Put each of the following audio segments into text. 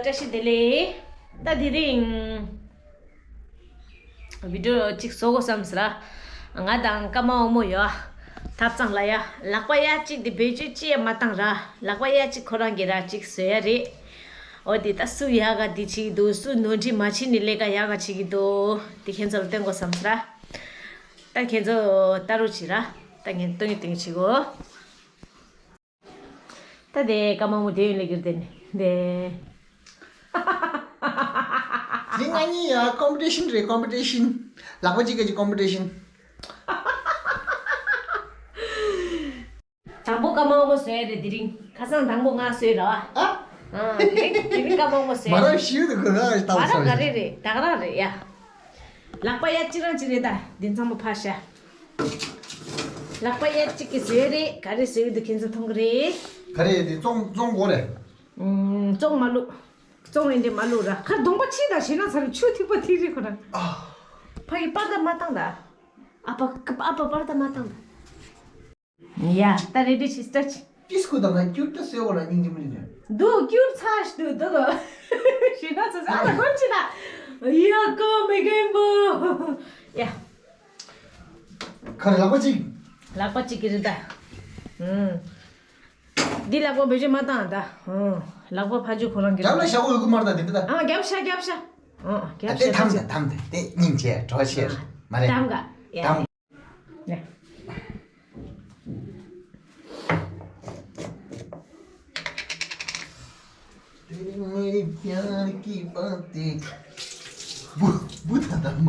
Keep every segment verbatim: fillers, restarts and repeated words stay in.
བཀྲ་ཤིས་བདེ་ལེགས། ད་དེ་རིང་བི་ཌིའོ་གཅིག་བཟོ་དགོས་བསམ་ཟེར། ང་དང་ཀརྨ་དབང་མོ་ཡོད། ཐབ་ཚང་ལ་ཡ། ལག་པ་ཡ་གཅིག་དེ་བེད་སྤྱོད་ཅི་ཡང་མ་བཏང་ར། ལག་པ་ཡ་གཅིག་ཁོ་རང་གིས་ར་གཅིག་བཟོ་ཡ་རེད། འོ་དེ་ད་སུ་ཡག་ག་དེ་བྱེད་ཀྱི་འདུག་སུ་ནོར་འཁྲུལ་མ་བྱེད་ནི་ལས་ཀ་ཡག་ག་བྱེད་ཀྱི་འདུག་དེ་ཁྱེད་ཚོ་ལ་སྟོན་དགོས་བསམ་ཟེར། ད་ཁྱེད་ཚོ་ལྟ་རོགས་བྱེད་ར། ད་ངས་སྟོན་གྱི་སྟོན་གྱི་བྱེད་གོ། ད་དེ་ཀརྨ་དབང་མོ་དེ་ཡོད་ལེ་གིར་དེ་ནི་དེ། དེ་ང་གཉིས་ཡ་ཀོམ་པི་ཊི་ཤན་རེད། ཀོམ་པི་ཊི་ཤན། ལག་པ་གཅིག་གི་ཀོམ་པི་ཊི་ཤན། དང་པོ་ཀརྨ་དབང་མོ་བཟོས་རེད་དེ་རིང་། ཁ་སང་དང་པོ་ང་བཟོས་ར། ཨ། ཨ། དེ་རིང་དེ་རིང་ཀརྨ་དབང་མོ་བཟོས། མ་རབས་ཤིའུ་དུ་གོ་ག་ལྟ་བུ་མ་རབས་ག་རེ་རེད། ད་ག་རང་རེད་ཡ། ལག་པ་ཡ་གཅིག་རང་གཅིག་རེད་ད། འདི་ཚང་མ་ཕར་བཞག་ལག་པ་ཡ་གཅིག་གིས་བཟོས་རེད། ག་རེ་བཟོས་འདུག་ཁྱེད་ཚོ་མཐོང་གི་རེད། ག་རེ་དེ་བཙོང་བཙོང་དགོས་རེད། ཨུམ། བཙོང་མ་བླུག་བཙོང་ཡིན་དེ་མ་བླུག་ར། ཁ་གདོང་པ་ཕྱིས་དང་ཞེ་ན་ཚ་རུ་ཆུ་ཐིགས་པ་ཐིགས་རེད་ཁོ་རང་། ཨ། ཕ་གི་པར་ད་མ་བཏང་ད། ཨ་ཕ་ཨ་ཕ་པར་ད་མ་བཏང་ད། ཡ། ད་རེ་ཌི་ཤི་སྟར་ཆི། ཏིས་ཀུ་དང་ང་སྐྱུར་ད་སེ་བོ་ལ་སྙིང་རྗེ་མི་རེད། འདུག་སྐྱུར་ཚ་ཞིག་འདུག་འདུག་ཞེ་ན་ཚ་ཚ་ལ་གོན་ཆི་ད། ཡ་ཀོ་མི་རྒན་པོ། ཡ། ཁ་རེ་ལག་པ་གཅིག་ལག་པ་གཅིག་གི་རེད་ད། ཨུམ། འདི་ལག་པ་བེད་སྤྱོད་མ་བཏང་ད། ཨུམ། ལག་པ་ཕ་ཇུ་ཁོ་རང་གི་རྒྱབ་ལ་ཞག་པོ་ཡོད་གི་མར་ད་འདི་འདི་ད། ཨ། རྒྱབ་ཤ་རྒྱབ་ཤ། ཨ། རྒྱབ་ཨ་ཤ། དེ་དམ་རྒྱབ་ཤ། དེ་དམ་དེ་དེ་སྙིང་རྗེ་གྲོ་ཤེར། ཨ། མ་རེད། དམ་ག་ཡ། དམ། ཡ། དེ་མི་རིགས་ཀྱང་སྐྱིད་པ་དེ། བུ་བུ་ད་ད་མ།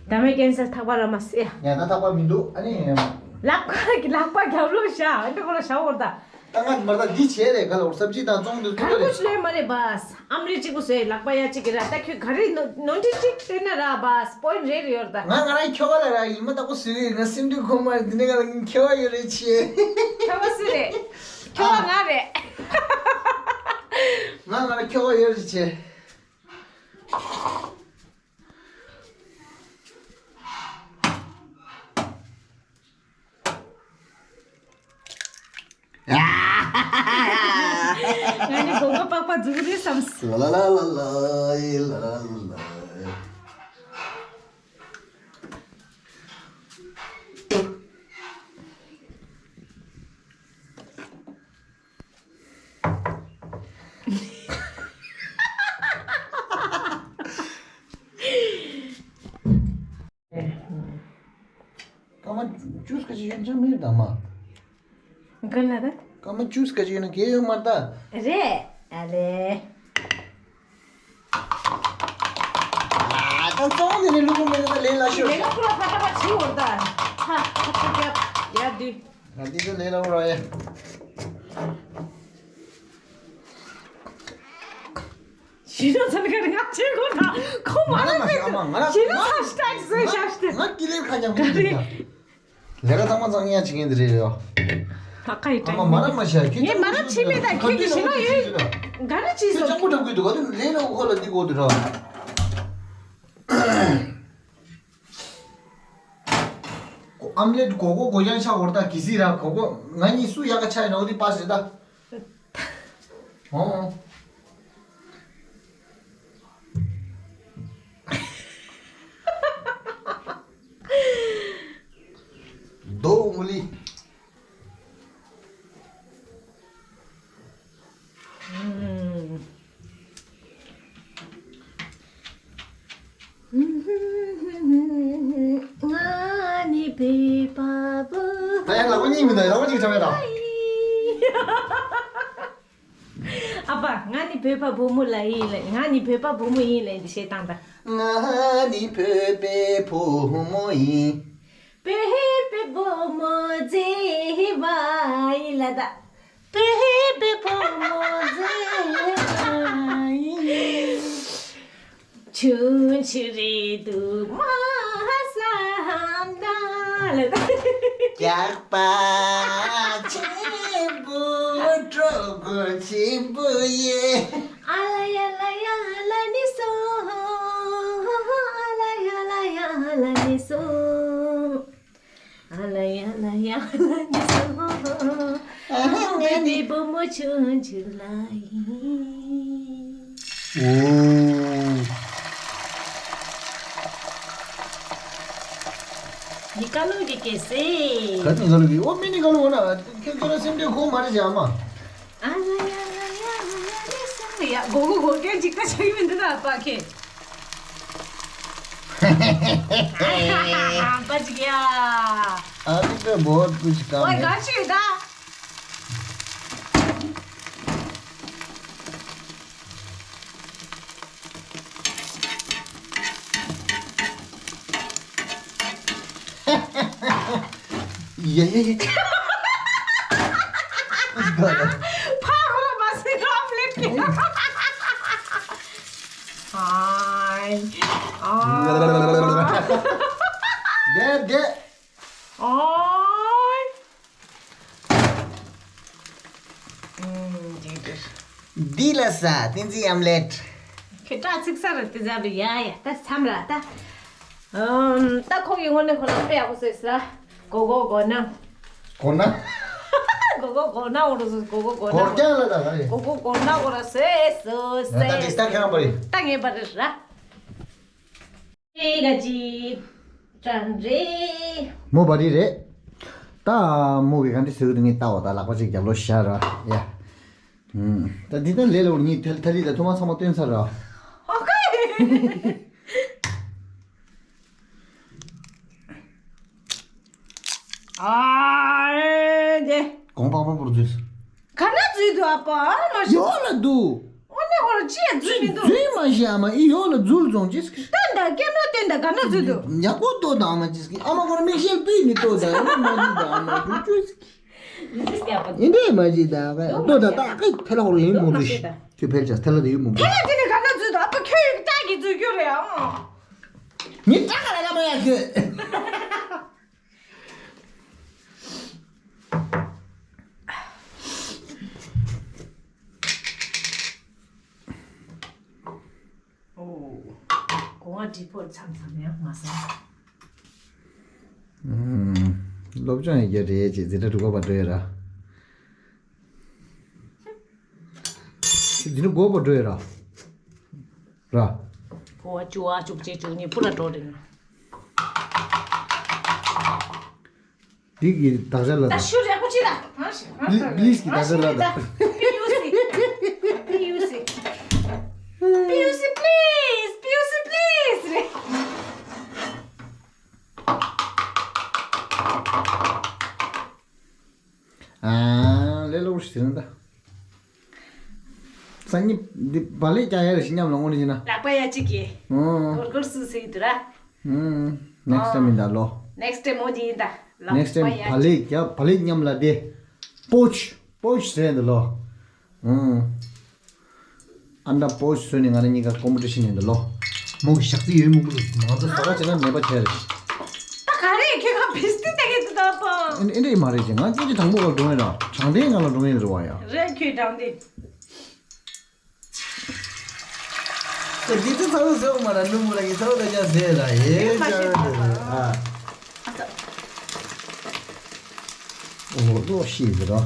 ད་མེད་ཀན་སར་ཐག་པ་ར་མ་སེ། ཡ་ད་ཐག་པ་མི་འདུག་ཨ་ནི། ལག་པ་གི་ལག་པ་རྒྱབ་ལོགས་བཞག་ཨ་འདྲ་ཁོ་ལ་བཞག་འོར་ད། ད་ང་མར་ད་འདི་བྱས་རེད་ག་ལ་འོར་སབ་ཇི་དང་བཙོང་དུས་ག་རེ་ཐུག་ལ་ཀུ་ཆུ་ལས་མ་རེད་བས། ཨམ་རི་གཅིག་པུ་བཟོས་ལག་པ་ཡ་གཅིག་གི་ར། ད་ཁྱོད་ག་རེ་ནོ་ནོ་འདི་གཅིག་སྟེར་ན་ར་བས་པོ་ཡིན་རེད་རེད་འོར་ད། ང་ང་རང་ཁྱོ་ག་ལ་ར་ཡིན་མ་ད་ཀོ་སི་རེད། ང་སེམས་འདུན་ཁོ་མ་རེད། འདི་ནས་ག་ལ་ངས་ཁྱོ་ག་ཡོད་རེད་ཆེ། ཁྱོ་ག་སུ་རེད། ཁྱོ་ག་ང་རེད། ང་ང་ར་ཁྱོ་ག་ཡོད་རེད་ཆེ། ང་ནི་དགོན་པ་པགས་པ་འཛུགས་རེད་བསམ། ལ་ལ་ལ་ལ་ལ་ལ་ལ། སྐར་མ་བཅུ་སྐར་ཅིག་ཡོད་ན་ཅང་མེད་དམ་མ། ག་ལ་ད། སྐར་མ་བཅུ་སྐར་ཅིག་ཡོད་ན་གལ་ཡོད་མ་རེད་ད། རེད། ཨ་ལེ། ཨ་ད་ཙོང་ནས་ནས་ལུག་མེད་ན་ད་ལས་ལ་ཤོར། ལས་ལ་ཁུ་ལ་ཕ་ཁ་པ་བྱིའུ་འོར་ད། ཧ་ཧ་ཁ་རྒྱབ་ཡ་དུས། ང་འདི་ཚོ་ལས་ལ་འོར་བ་ཡ། ཞི་ལུ་ཚ་ནི་ཀ་ནི་ང་ཆེ་གོ་ན་ཁོ་མ་ང་ལ་མ་ཤི་ཨ་མ་ང་ལ་ཞི་ལུ་ང་ཚ་ཤི་ཏྲག་ཟེར་ཤ་ཤི་ཏེ། ང་ཀི་ལེར་ཁ་ཉམས་གི་འདུག་ཡ། ལས་ཀ་ཚང་མ་ཚང་ཡ་བྱེད་མཁན་དེ་རེད་ཡོ། ཧ་ཀ་ཡི་ཨ་མ་མ་ར་མ་ཤི་ཁྱེད་ངས་མ་ར་ཆི་མེད་ད་ཁྱེད་ཀྱི་ཞི་ལུ་ཡོད། ག་རེ་ཅི་སོ་ཅང་པོ་འགྲམ་གི་འདུག་ག་དུ་ལས་ལ་འོ་ལ་འདི་གོ་དུ་ར། ཨམ་ལེ་གོ་གོ་གོ་ཡང་ཆ་འོར་ད་གི་སི་ར་གོ་གོ་ང་གཉིས་སུ་ཡག་ག་ཆ་ཡིན་ན་འོ་དེ་པ་ཟེར་ད། ཨོ། རྡོ་མུ་ལི། ང་ནི་བོད་པ་བུ། ད་ཡང་ལག་པ་གཉིས་མི་འདུག་ལག་པ་གཅིག་འཆང་ཡ་དང་། ཨ་ཕ། ང་ནི་བོད་པ་བུ་མོ་ལ་ཡིན་ལ། ང་ནི་བོད་པ་བུ་མོ་ཡིན་ལ་འདི་བཤད་སྟངས་ད། ང་ནི་བོད་པའི་བུ་མོ་ཡིན། བོད་པའི་བུ་མོ་མཛེས་པ་ཡིན་ལ་ད། བོད་པའི་བུ་མོ་མཛེས་པ་ཡིན། ཆུང་ཆུང་རེད་འདུག་མ་བསམ་ན་ལ་ད། རྒྱགས་པ་ཆེན་པོ་གྲོགས་པོ་ཆེན་པོ་ཡེ། ཨ་ལ་ཡ་ལ་ཡ་ལ་ནི་སོང་། ཨ་ལ་ཡ་ལ་ཡ་ལ་ནི་སོང་། ཨ་ལ་ཡ་ལ་ཡ་ལ་ནི་སོང་། ཨ་ཧ་ང་ནི་བུ་མོ་ཆུང་ཆུང་ལ་ཡིན། ཨོ། ནི་ཀ་ལུ་གི་ཀེ་སེ། ག་ནི་ཀ་ལུ་གི། ཨོ་མི་ནི་ཀ་ལུ་ན། ཁྱོད་ཁྱོད་རང་སེམས་ཁྲལ་ཁོ་མ་རེད་ཅེ་ཨ་མ། ཨ་ལ་ཡ་ལ་ཡ་ལ་ཡ་ལ་སེམས་ལ་ཡ། གོ་གོ་གོ་སྐད་ཅིག་ད་ཆགས་ཡིན་འདི་ད་ཨ་ཕ་ཁྱེད། ཨ་ཕ་ཅིག་ཡ། ཨ་ནི་ཀ་བོད་ཀུ་ཅི་ཀ་ཨོ་མེད། ག་ཅི་ཡོད་ད། ཡ་ཡ་ཡ། ཕ་ཧོ་མ་སི་རོམ་ལེ་ཀི། ཧའི། ཨ། རྒྱལ་རྒྱལ། ཨོའི། ཨུམ། འདི་ལ་ས་བསྟན་འཛིན་ཨམ་ལེད། ཁྱེད་སྐྲ་ཚིག་ས་ར་དེ་ཟ་རུ་ཡ་ཡ་ད་མཚམས་ར་ད། ཨུམ། ད་ཁོ་གི་ངོ་ནས་ཁོ་ལ་དཔེ་ཡག་པོ་བཟོས་ས། གོ་གོ་གོ་ན། གོ་ན། གོ་གོ་གོ་ན་འོ་རུ་གོ་གོ་གོ་ན། གོར་ཀྱང་ལ་ད་ག་རེ། གོ་གོ་གོ་ན་འོ་ར་སེ་སོ་སེ། ད་དེ་ད་ཁྱེད་རང་པ་རེད། ད་ངེས་པ་རེད་ར། ཨེ་ག་ཅི། ཀྲང་རེད། མོ་བ་རི་རེད། ད་མོ་གི་ག་འདྲི་ཟེར་གི་འདུག་ངས་ལྟ་བ་ད་ལག་པ་ཅིག་རྒྱབ་ལོགས་བཞག་ར་ཡ། ཨུམ། ད་འདི་ད་ལས་ལ་འུར་ཉིད་ཐ་ཐ་ལི་ད་ཐུ་མ་ཚང་མ་སྟོན་ཚར་ར། ཨོ་ཀེ། ཨ་རེ་དེ། གོང་པང་པང་པོར་འཛུལ། ག་ན་འཛུལ་འདུག་ཨ་ཕ་ཨ་མ་ཤི། ཡོག་ལ་འདུག་ཨོ་ནི་ཧོར་ཅི་ཡ་འཛུལ་མི་འདུག་འཛུལ་མ་ཤི་ཨ་མ་ཨི་ཡོག་ལ་འཛུལ་རྫོང་ཅི་སྐད། ལྟ་འདྲ་ཀེམ་ར་སྟོན་འདྲ་ག་ན་འཛུལ་འདུག་ཡག་པོ་ལྟོས་དང་ཨ་མ་ཅི་སྐད། ཨ་མ་ཁོ་ར་མིག་ཤེལ་པུས་ནི་ལྟོས་དང་ཨ་མ་མ་ཅི་དང་ཨ་མ་ཅུ་ཅུ་སྐད། ཡིན་དེ་མ་ཅི་དང་ལྟོས་དང་ད་ཀི་ཐེ་ལ་ཧོར་ཡིན་མོ་འདུག་ཤི། ཁྱོད་ཕལ་ཆེར་ཐེ་ལ་དེ་ཡོད་མོ་འདུག་ཐེ་ལ་དེ་ནི་ག་ན་འཛུལ་འདུག་ཨ་ཕ་ཁྱོད་ཡིག་ཏག་གི་འཛུལ་རྒྱུ་རེད་ཨ། ངས་ཏག་ག་ལ་ལ་མ་ཡ་ཁྱོད། ཨོ། གོང་བ་དྲིལ་ཕོར་མཚམས་མཚམས་ཡང་མ་བཟང་། ཨུམ། སློབ་སྦྱོང་ཡི་གེ་རེད་ཅེས་འཛིན་གྲྭ་དྲུག་པ་བར་འགྲོ་ཡོད་ར། འཛིན་གྲྭ་དགུ་པ་བར་འགྲོ་ཡོད་ར། ར། གོ་བ་བཅུ་བ་བཅུ་གཅིག་བཅུ་གཉིས་པུ་ར་འགྲོ་རེད། འདི་གི་དག་ཆ་ལ་ད་ད། ཤུ་རེ་ཀུ་ཅི་ད། ཧ་ཤི་ཧ་ལི་ལིས་གི་དག་ཆ་ལ་ད། པི་ཡུ་སི། པི་ཡུ་སི། པི་ཡུ་སི་པི་ལིས། པི་ཡུ་སི་པི་ལིས་རེད། ཨ། ལས་སླ་པོ་ཞིག་དེ་རེད་ད། སང་ཉིན་འདི་བག་ལེབ་རྒྱག་ཡ་རེ་ཞིག་མཉམ་ལ་དངོས་གནས་བྱས་ན། ལག་པ་ཡ་གཅིག་གིས། ཨང་། གོར་གོར་སུ་སུ་ཡི་འདུག་ར། ཨང་། ནེགསི་ཊའིམ་ཡིན་ད་ལོ། ནེགསི་ཊའིམ་མོ་ཅིག་ཡིན་ད། ལག་པ་ཡ་གཅིག་ནེགསི་ཊའིམ་བག་ལེབ་རྒྱག་བག་ལེབ་མཉམ་ལ་དེ། པོ་ཆུ་པོ་ཆུ་ཟེར་འདུག་ལོ། ཨང་། ཨ་མྲ་པོ་ཆུ་བཟོས་ནས་ང་རང་གཉིས་ཀ་ཀོམ་པི་ཊི་ཤན་ཡིན་འདུག་ལོ། མོ་གི་ཞག་རྩི་ཡོད་མོ་གི་ང་ཚོ་ཟ་ག་བྱས་ན་མེད་པ་བྱས་རེད། ད་ག་རེ་ཁྱོད་ཁ་བིས་ཏི་ཏེ་གི་ཏི་ད་པ། ཨེ་ཨེ་འདྲ་མ་རེད་ཅེ་ང་སྐད་ཆ་དང་པོ་ག་འགྲོ་ཡིན་ར་དྲང་བདེན་ང་ལ་འགྲོ་ཡིན་རེད་བ་ཡ། རེད་ཁྱོད་དྲང་བདེན། ད་འདི་ཚོ་ཚ་བོ་ཟེར་བ་མ་ར་ནུ་མོ་ལ་གི་ཚ་བོ་ད་ཅང་ཟེར་ར་ཡེ་ཅང་རེད་ཨ། ཨོ་ལོ་ཤི་ཟེར་ར།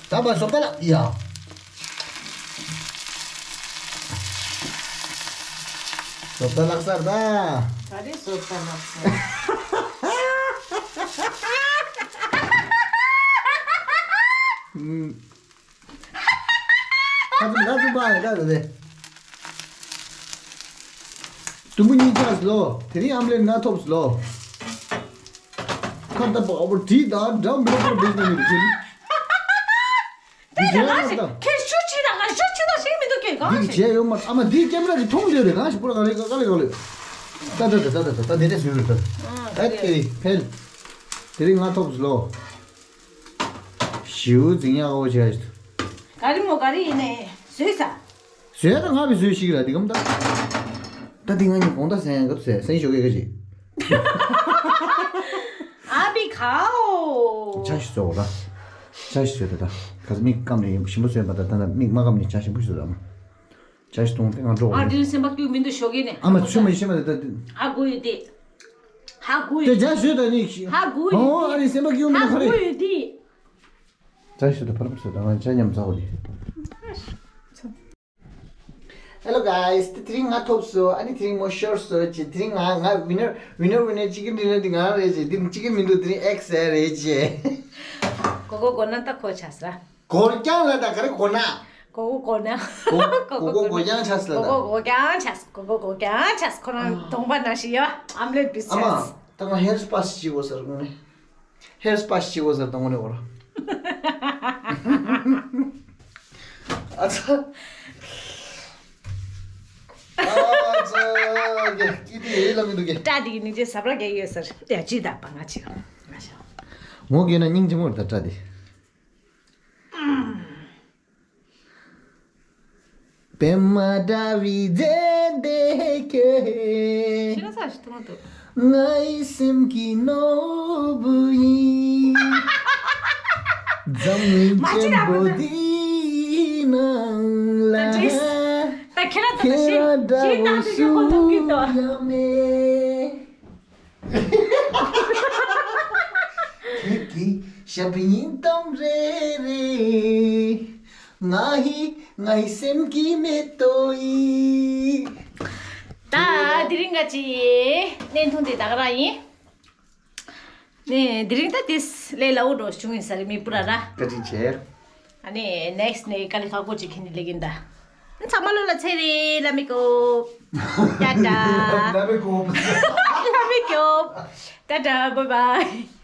ད་མ་སོ་པ་ལ་ཡ། སོ་པ་ལག་སར་ད། ད་རེས་སོ་པ་ལག་སར། ཨུམ། ཁ་ཚུམ་ཁ་ཚུམ་པ་ཡ་ད་རེད། དུམ་བུ་གཉིས་ཆགས་སུ་ལོ། དེ་རིང་ཨམ་ལེ་ང་ཐོབ་སུ་ལོ། ཁ་ད་པ་ཨ་བོ་བྲིས་ད་འགྲམ་མེད་པར་འབེབས་ནས་མི་འདུག་ཁྱེད། འདི་རྒྱལ་ཡོད་མ་རེད། ཁྱེད་ཤུ་ཅི་ད་ག་ཤུ་ཅི་ད་ཤེས་མི་འདུག་ཁྱེད་གང་ཞིག་འདི་རྒྱལ་ཡོད་མ་རེད། ཨ་མ་འདི་ཀེམ་ར་གི་མཐོང་ལོས་རེད། གང་ཞིག་པོ་ར་ག་ལེ་ག་ལེ་ག་ལེ། ད་ད་ད་ད་ད་ད་དེ་འདྲས་ཟིན་རེད་ད། ད་དེ་རིང་ཕེལ། དེ་རིང་ང་ཐོབ་སུ་ལོ། ཞིའུ་འཛིང་ཡག་འོ་བྱས། ག་རི་མོ་ག་རི་ཡིན་ནའི་བཟོས་ས། བཟོས་ད་ང་བི་བཟོས་ཤིག་ར་འདི་གམ་ད། ད་འདི་ང་གཉིས་གོང་ད་སེང་གབ་སེ་སེང་ཞོག་གེ་ག་ཅི། ཨ་བི་ཁའོ། ཇ་ཞིག་བཟོ་ར། ཇ་ཞིག་བཟོས་ད་ད། ག་ས་མིག་སྐམ་ནས་ཞིམ་པོ་བཟོས་པ་ད་ད་ད་མིག་མ་སྐམ་ནས་ཇ་ཞིམ་པོ་བཟོས་ད་མ། ཇ་ཞིག་བཏུང་སྟེ་ང་འགྲོ་བ་ཨ་ཡིན། དེ་སེམས་པ་སྐྱུག་མི་འདུག་ཞོག་གེ་ནས། ཨ་མ་ཚུལ་མ་ཤེས་མ་ད་ད། ཧ་གོ་ཡོད་དེ། ཧ་གོ་ཡོད། དེ་ཇ་བཟོས་ད་ནི། ཧ་གོ་ཡོད་ཨོ་ཨ་དེ། རི་སེམས་པ་སྐྱུག་མི་འདུག་ཧ་ཁ་རེ། གོ་ཡོད་དེ། ཇ་ཞིག་ད་ཕར་མ་བཟོས་ད་ང་ཇ་མཉམ་ཟ་འོ་དེ། Hello guys, དེ་དེ་རིང་ང་ཐོབ་སོང་། ཨ་ནི་དེ་རིང་མོ་ཤོར་སོང་ཅེས། དེ་རིང་ང་ང་winner winner winner chicken dinner དེ་ང་རང་རེད་ཅེས། དེ་chicken མི་འདུག་དེ་རིང་ཨེག་སི་རེད་ཅེས། གོ་གོ་གོ་ན་ད་གོ་ཆ་ས། གོ་རྐྱང་ལ་ད་ག་རེ་གོ་ན། གོ་གོ་གོ་ན། གོ་གོ་གོ་རྐྱང་ཆ་ས་ལ་ད། གོ་གོ་གོ་རྐྱང་ཆ་ས། གོ་གོ་གོ་རྐྱང་ཆ་ས། ཁོ་རང་གདོང་པ་ནང་བཞིན་ཡོད། ཨམ་ལེ་བི་ཨ་མ། ད་ང་hair spa ཞིག་བྱེད་དགོས་ཟེར་གོ་ནས། hair spa ཞིག་བྱེད་དགོས་ཟེར་གདོང་ནས་བོར། ཨ་ཚ། ཨ་ཚ། ཀི་ཏི་ཡེ་ལ་མི་འདུག་གི། སྐྲ་དེ་གི་སྙིང་རྗེ་ཟབ་ར་རྒྱག་ཡོད་ཟེར། ཡ་ཅི་ད་པ་ང་ཅི། ང་ཤ། མོ་གིས་ན་སྙིང་རྗེ་མོ་རེད་ད་སྐྲ་དེ། པད་མ་འདྲ་བའི་མཛེས་ལྡན་ཁྱོད། ཤེས་ར་ས་ཞིག་མཐོང་འདུག་ངའི་སེམས་ཀྱི་ནོར་བུ་ཡིན། འཛམ་གླིང་ཆེན་པོ་འདིའི་ནང་ལ། ད་ཁྱེད་རང་ད་ད་ཁྱེད་རང་ད་ད་ཞེས་ཞེས་བཏང་དུས་ཁྱོད་ཁོ་ཐུག་གི་འདུག་ཡང་མེད། ཁྱེད་ཀྱི་ཞབས་པའི་སྙིང་གཏམ་རེ་རེ། ང་ཧི་ང་ཧི་སེམས་ཀྱི་མེ་ཏོག་ཡིན། ད་དེ་རིང་ག་ཅི་བརྙན་ཐུང་འདི་ད་ག་རང་ཡིན། ནས་དེ་རིང་ད་དེས་ལས་སླ་བོ་འགྲོ་བྱུང་ཡིན་ས་རེད། མི་སྤུ་ར་ར། བཀའ་དྲིན་ཆེ། ཨ་ནི་next ནས་དཀའ་ལས་ཁག་པོ་ཅིག་ཁྱེར་ནས་སླེབས་ཀྱིན་གདའ། ཚང་མ་ལོ་ལ་ཚེ་རིང་ལ་མི་ཀོ། ཏ་ཏ། ལ་མི་ཀོ། ལ་མི་ཀོ། ཏ་ཏ། bye bye།